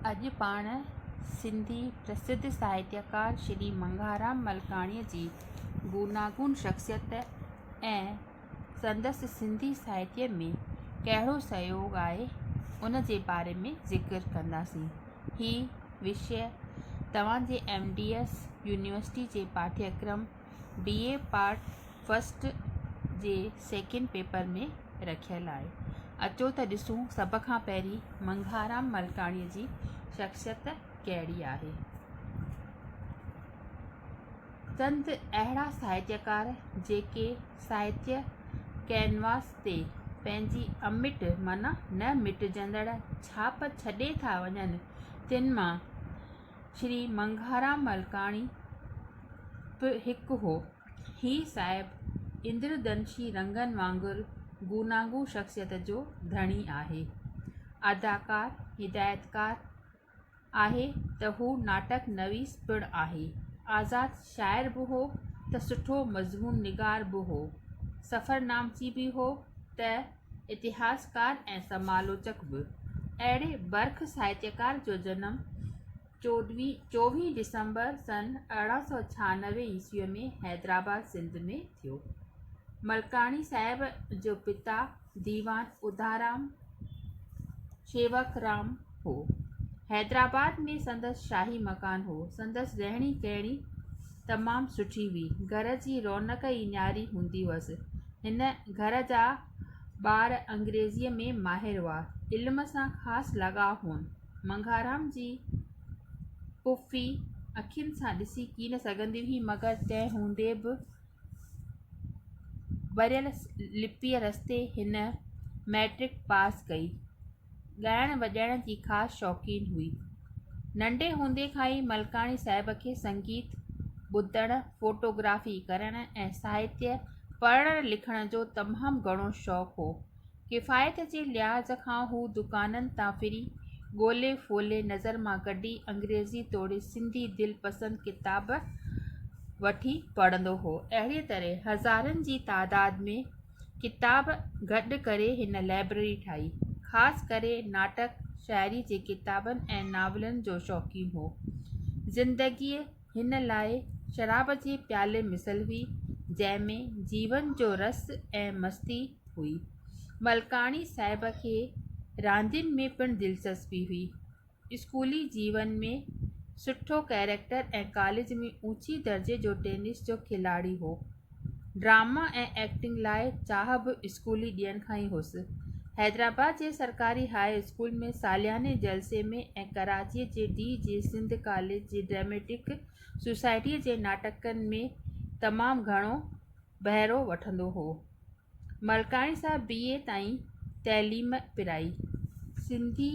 اڄ پاڻ سنڌي پرسڌ ساهتيڪار شري منگهارام ملڪاڻيء جي گوناگون شخصيت ۽ سندس سنڌي ساهتيه ۾ ڪهڙو سهيوڳ آهي، ان جي باري ۾ ذڪر ڪنداسين. هي وشيه توهان جي ايم ڊي ايس يونيورسٽي جي پاٺيڪرم بي اي پارٽ فرسٽ جي سيڪنڊ پيپر ۾ رکيل آهي. اچو ته ڏسون سڀ کان پهرين منگهارام ملڪاڻيء جي شخصيت ڪهڙي آهي. چند اهڙا ساهتيڪار جيڪي ساهتيه ڪينواس تي پنهنجي امٽ معنيٰ نه مٽجندڙ ڇاپ ڇڏي ٿا وڃن، تن مان شري منگهارام ملڪاڻي به هڪ هو. هي صاحب اندرڌنشي رنگن وانگر گوناگون شخصيت جو ڌڻي آهي. اداڪار، هدايتڪار آهي ته هو ناٽڪ نويس پڻ آهي. آزاد شاعر به هو ته سٺو مضمون نگار به هو. سفرنامچي به هو ته اتهاسڪار ۽ سمالوچڪ به. اهڙي برک ساهتيڪار جو جنم چوويهين ڊسمبر سن 1896 عيسويء ۾ حيدرآباد سنڌ ۾ ٿيو. ملڪاڻي صاحب جو پتا ديوان اڌارام شيوڪرام هو. حيدرآباد ۾ سندس شاهي مڪان هو. سندس رهڻي ڪهڻي تمام سٺي هئي. گهر جي رونق ئي نياري هوندي هئس. هن گهر جا ٻار انگريزيء ۾ ماهر هئا. علم سان خاص لڳاء هئن. منگهارام جي پڦي اکين سان ڏسي ڪين سگهندي هئي، مگر تنهن هوندي به وريل لپيء رستي هن مئٽرڪ پاس ڪئي. ڳائڻ وڄائڻ جي خاص شوقين هئي. ننڍي هوندي کان ئي ملڪاڻي صاحب کي سنگيت ٻڌڻ، فوٽوگرافي ڪرڻ ۽ ساهتيه پڙهڻ لکڻ جو تمام گهڻو شوق هو. ڪفايت جي لحاظ کان هو دڪانن تان ڦري، ڳولي ڦولي نظر مان ڪڍي انگريزي توڙي سنڌي دل پسند ڪتاب وٺي پڙهندو هو. اهڙيء طرح هزارن جي تعداد ۾ ڪتاب گڏ ڪري هن لئبرري ٺاهي. خاص ڪري ناٽڪ، شاعري جي ڪتابن ۽ ناولن جو شوقين هو. زندگيء هن لاء شراب جي پيالي مثل هئي، جنهن ۾ جيون جو رس ۽ مستي هئي. ملڪاڻي صاحب کي راندين ۾ پڻ دلچسپي هئي. اسڪولي جيون ۾ سٺو ڪئريڪٽر ۽ ڪاليج ۾ اوچي درجي جو ٽينس جو کلاڙي هو. ڊراما ۽ ايڪٽنگ لاء چاهه به اسڪولي ڏينهن کان ئي هوس. حيدرآباد جي سرڪاري هاء اسڪول ۾ سالياني جلسي ۾ ۽ ڪراچيء جي ڊي جي سنڌ ڪاليج جي ڊرئميٽڪ سوسائٽيء جي ناٽڪن ۾ تمام گهڻو بهرو وٺندو هو. ملڪاڻي صاحب بي اي تائين تعليم پرائي. سنڌي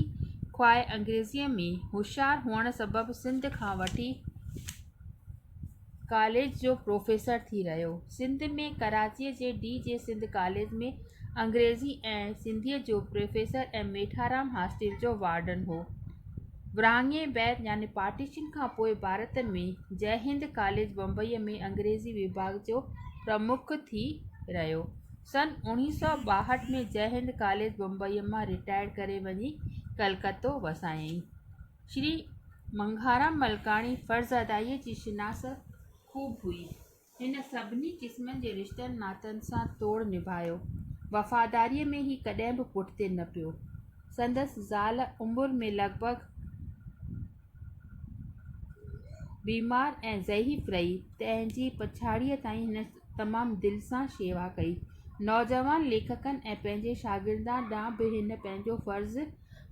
خواهه انگريزيء ۾ هوشيار هئڻ سبب سنڌ کان وٺي ڪاليج جو پروفيسر ٿي رهيو. سنڌ ۾ ڪراچيء جي ڊي جي سنڌ ڪاليج ۾ انگريزي ۽ سنڌيء جو پروفيسر ۽ ميٺارام هاسٽل جو وارڊن هو. ورهاڱي بعد يعني پارٽيشن کان پوء ڀارت ۾ جئه هند ڪاليج بمبئيء ۾ انگريزي وڀاڳ جو پرمک ٿي رهيو. سن 1962 ۾ جئه هند ڪاليج بمبئيء مان رٽائرڊ ڪري وڃي ڪلڪتو وسايائين. شري منگهارام ملڪاڻي فرض ادائيء جي شناس خوب هئي. هن سڀني قسمن جي رشتن ناتن سان توڙ نڀايو. وفاداريء ۾ هي ڪڏهن به پٺتي نه پيو. سندس زال عمر ۾ لڳ ڀڳ بيمار ۽ ضعيف رهي، تنهن جي پڇاڙيء تائين هن تمام دل سان شيوا ڪئي. نوجوان ليکڪن ۽ پنهنجي شاگردن ڏانهن به هن پنهنجو فرض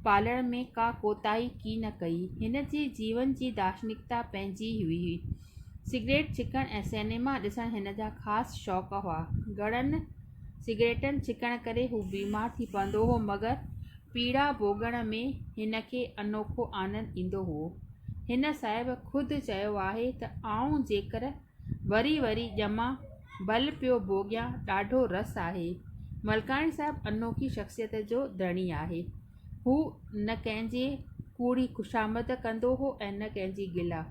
پالڻ ۾ ڪا ڪوتاهي ڪين ڪئي. هن جي جيون جي دارشنڪتا پنهنجي هئي. سگريٽ ڇڪڻ ۽ سئنيما ڏسڻ هن جا خاص شوق هئا. گهڻن سگريٽن ڇڪڻ ڪري هو بيمار ٿي پوندو هو، مگر پيڙا ڀوڳڻ ۾ هن کي انوکو آنند ايندو هئو. هن صاحب خود چيو آهي ته آئون جيڪر وري وري ڄمان، ڀل پيو ڀوڳيان، ڏاڍو رس آهي. ملڪاڻي صاحب انوکي شخصيت جو ڌڻي آهي. هو نه ڪنهن جي ڪوڙي خوشامد ڪندو هو ۽ نه ڪنهن جي گلا.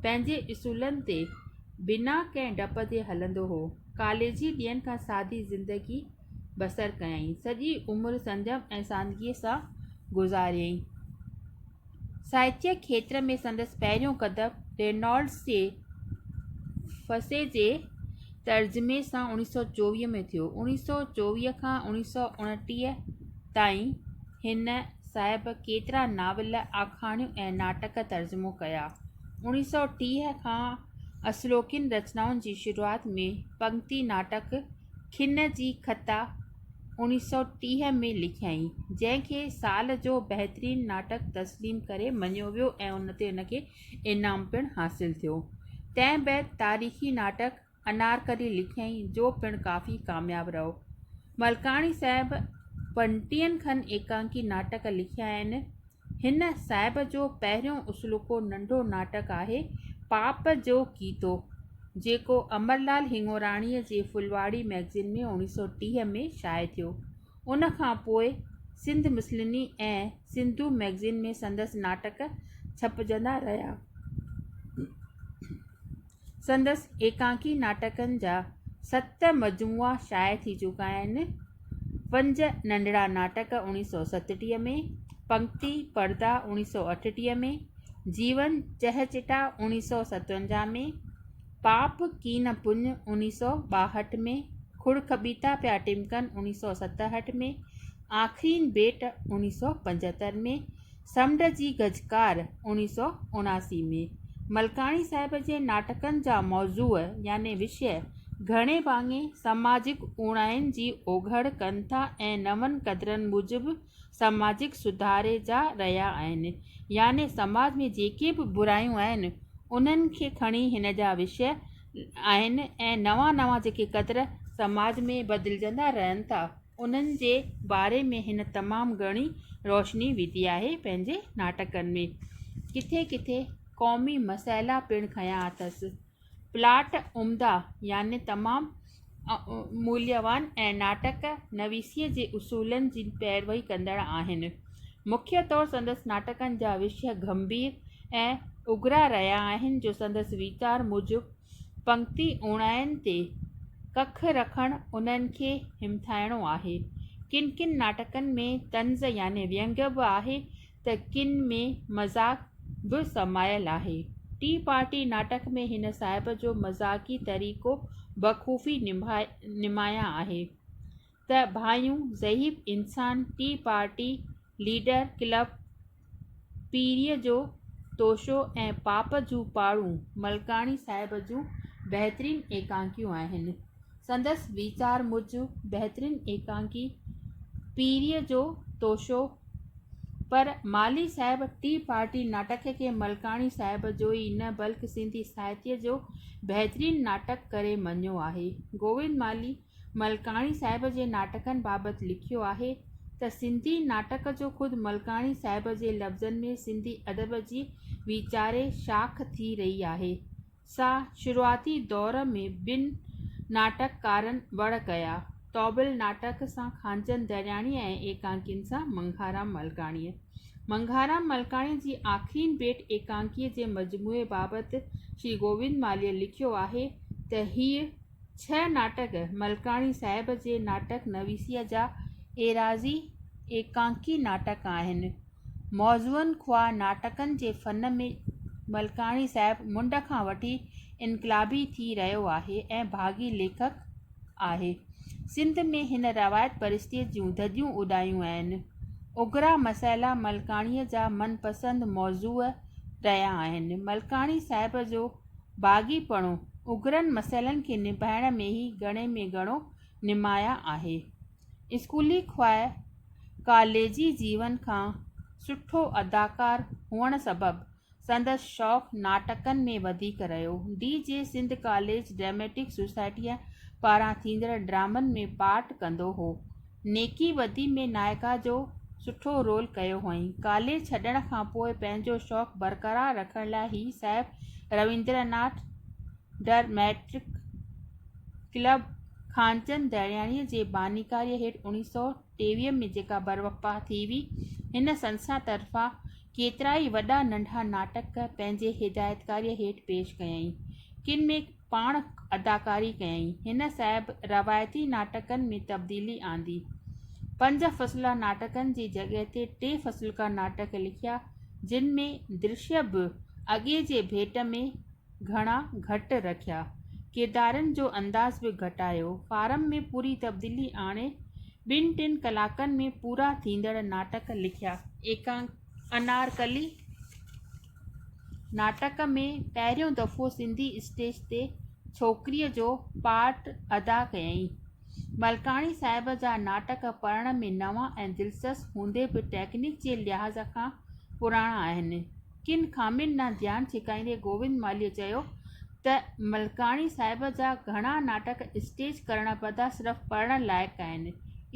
پنهنجي اصولن تي بنا ڪنهن ڊپ جي هلندو هو. ڪاليجي ڏينهن کان سادي زندگي بسر ڪيائين. سڄي عمر سنجم ۽ سادگيء سان گذاريائين. ساهتيه کيتر ۾ سندس پهريون قدم رينالڊس جي ڦسي جي ترجمي سان 1924 ۾ ٿيو. 1924 کان 1929 تائين هن صاحب ڪيترا ناول، آکاڻيون ۽ ناٽڪ ترجمو ڪيا. 1930 کان اصلوڪين رچنائن جي شروعات ۾ پنگتي ناٽڪ کن جي خطا 1930 ۾ لکيائين، جنهن کي سال جو بهترين ناٽڪ تسليم ڪري مڃيو ويو ۽ ان تي هن کي انعام پڻ حاصل ٿيو. تنهن بعد تاريخي ناٽڪ انارڪلي لکيائين، جو پڻ ڪافي ڪامياب رهيو. ملڪاڻي صاحب پنٽيهن کن ايڪانڪي ناٽڪ لکيا آهن. هن صاحب جو پهريون اصلوڪو ننڍو ناٽڪ آهي پاپ جو ڪيتو، جيڪو امرلال هڱوراڻيء جي ڦلواڙي مئگزين ۾ 1930 ۾ شايع ٿيو. ان کان پوء سنڌ مسلني ۽ سنڌو مئگزين ۾ سندس ناٽڪ ڇپجندا رهيا. سندس ايڪانڪي ناٽڪن جا ست مجموعا شايع ٿي چڪا آهن. پنج ننڍڙا ناٽڪ 1937 ۾، پنگتي پردا 1938 ۾، جيون چهچٽا 1957 ۾، پاپ ڪين پڃ 1962 ۾، کڙ کٻيتا پيا ٽمڪن 1967 ۾، آخرين ڀيٽ 1975 ۾، سمنڊ جي گجڪار 1979 ۾ ملڪاڻي صاحب جي ناٽڪن جا موضوع يعني وشيه گهڻي ڀاڱي سماجڪ اوڻاين جي اوگهڙ ڪن ٿا ۽ نون قدرن موجب سماجڪ سڌاري جا رهيا آهن يعني سماج ۾ جيڪي به برايون آهن انهن کي کڻي هن جا وشيه آهن ۽ نوان نوان جيڪي قدر سماج ۾ بدلجندا رهن ٿا. انهن جي باري ۾ هن تمام گهڻي روشني وڌي آهي پنهنجي ناٽڪن ۾. ڪٿي ڪٿي قومي مسئلا پڻ کنيا اٿس. پلاٽ عمدا يعني تمام موليوان ۽ ناٽڪ نويسيء جي اصولن جي پيروي ڪندڙ آهن. مکيه طور سندس ناٽڪن جا وشيه گنڀير ۽ اگرا رهيا آهن جو سندس ويچار موجب پنگتي اوڻاين تي ڪک رکڻ انهن کي همٿائڻو آهي. ڪن ڪن ناٽڪن ۾ طنز يعني وينگ به آهي ته ڪن ۾ مذاق به سمايل آهي. ٽي پارٽي ناٽڪ ۾ هن صاحب جو مذاقي طريقو بخوبي نمايان آهي ته ڀانئيون ضعيف انسان ٽي پارٽي ليڊر ڪلب، پيريء جو توشو ۽ پاپ جون پاڙون ملڪاڻي صاحب جون بهترين ايڪانڪيون آهن. سندس ويچار موجب بهترين ايڪانڪي پيريء جو توشو پر مالهي صاحب ٽي پارٽي ناٽڪ کي ملڪاڻي صاحب جو ئي نه بلڪ سنڌي ساهتيه جو بهترين ناٽڪ ڪري مڃيو آهي. گووند مالهي ملڪاڻي صاحب جي ناٽڪن بابت لکيو آهي ته سنڌي ناٽڪ جو خود ملڪاڻي صاحب جي لفظن ۾ سنڌي ادب جي ويچاري شاخ ٿي رهي آهي، سا شروعاتي دور ۾ ٻن ناٽڪ ڪارن وڙ ڪيا، طوبل ناٽڪ سان خانچند درياڻيء ۽ ايڪانڪين سان منگهارام ملڪاڻيء. منگهارام ملڪاڻيء جي آخرين ڀيٽ ايڪانڪيء جي مجموعي بابت شري گوبند مالهيء لکيو آهي ته هيء ڇهه ناٽڪ ملڪاڻي صاحب جي ناٽڪ نويسيء جا ايراضي ايڪانڪي ناٽڪ آهن. موضوعن خواهه ناٽڪن جي فن ۾ ملڪاڻي صاحب منڍ کان وٺي انقلابي ٿي رهيو آهي ۽ ڀاڳي ليکڪ آهي. سنڌ ۾ هن روايت پرستيء جون ڌڄيون اڏايون آهن. اگرا مسئلا ملڪاڻيء جا من پسند موضوع رهيا آهن. ملڪاڻي صاحب جو باغي پڻو اگرن مسئلن کي نڀائڻ ۾ ئي گهڻي ۾ گهڻو نمايان آهي. اسڪولي خواهه ڪاليجي جيون کان سٺو اداڪار هئڻ سبب سندس شوق ناٽڪن ۾ وڌيڪ رهيو. ڊي جي سنڌ ڪاليج ڊرئميٽڪ سوسائٽيء پاران ٿيندڙ ڊرامن ۾ پارٽ ڪندو هو. نيڪي بدي ۾ نائڪا جو سٺو رول ڪيو هئائين. ڪاليج ڇڏڻ کان پوء پنهنجو شوق برقرار رکڻ لاء هي صاحب رويندرناٿ ڊرميٽڪ ڪلب خانچند درياڻيء جي بانيڪاريء هيٺ 1923 ۾ جيڪا برپا ٿي هئي، هن سنسٿا طرفان ڪيترائي وڏا ننڍا ناٽڪ پنهنجي هدايتڪاريء هيٺ پيش ڪيائين. ڪن ۾ پاڻ اداڪاري ڪيائين. هن صاحب روايتي ناٽڪن ۾ تبديلي آندي. پنج فصلا ناٽڪن جي جڳهه تي ٽي فصلڪا ناٽڪ لکيا. جن ۾ درشيه به اڳي جي ڀيٽ ۾ گهڻا گهٽ رکيا. ڪردارن جو انداز به گهٽايو. فارم ۾ پوري تبديلي آڻي ٻن ٽن ڪلاڪن ۾ پورا ٿيندڙ ناٽڪ لکيا. انارڪلي ناٽڪ ۾ پهريون دفعو سنڌي اسٽيج تي ڇوڪريء جو پارٽ ادا ڪيائين. ملڪاڻي صاحب جا ناٽڪ پڙهڻ ۾ نوان ۽ دلچسپ هوندي به ٽيڪنڪ جي لحاظ کان پراڻا آهن. ڪن خامين ڏانهن ڌيان ڇڪائيندي گوبند مالهيء چيو ته ملڪاڻي صاحب جا گهڻا ناٽڪ اسٽيج ڪرڻ بدران صرف پڙهڻ لائق آهن.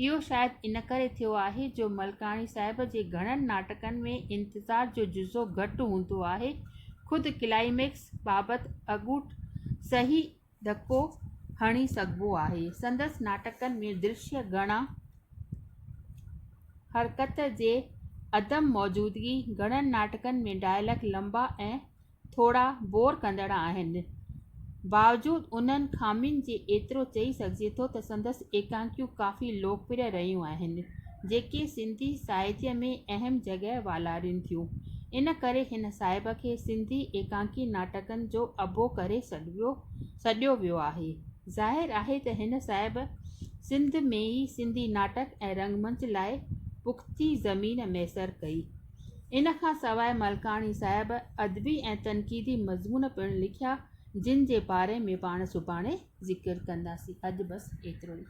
اهو شايد ان ڪري ٿيو آهي جو ملڪاڻي صاحب جي گهڻن ناٽڪن ۾ انتظار جو جزو گهٽ هوندو آهي، خود ڪلائميڪس بابت اڳوٺ صحيح ڌڪو هڻي سگهبو آهي. سندس ناٽڪن ۾ درشيه گهڻا، حرڪت جي عدم موجودگي، گهڻن ناٽڪن ۾ ڊائلاگ لنبا ۽ ٿورا بور ڪندڙ آهن. باوجود انهن خامين جي ايترو چئي سگهجي ٿو ته سندس ايڪانڪيون ڪافي لوڪپريه رهيون آهن، جيڪي سنڌي ساهتيه ۾ اهم جڳهه والارين ٿيون. ان ڪري هن صاحب کي سنڌي ايڪانڪي ناٽڪن جو ابو ڪري سڏيو ويو آهي. ظاهر آهي ته هن صاحب سنڌ ۾ ئي سنڌي ناٽڪ ۽ رنگ منچ لاء پختي زمين ميسر ڪئي. ان کان سواء ملڪاڻي صاحب ادبي ۽ تنقيدي مضمون پڻ لکيا، جن جي باري ۾ پاڻ سڀاڻي ذڪر ڪنداسين. اڄ بس ايترو ئي.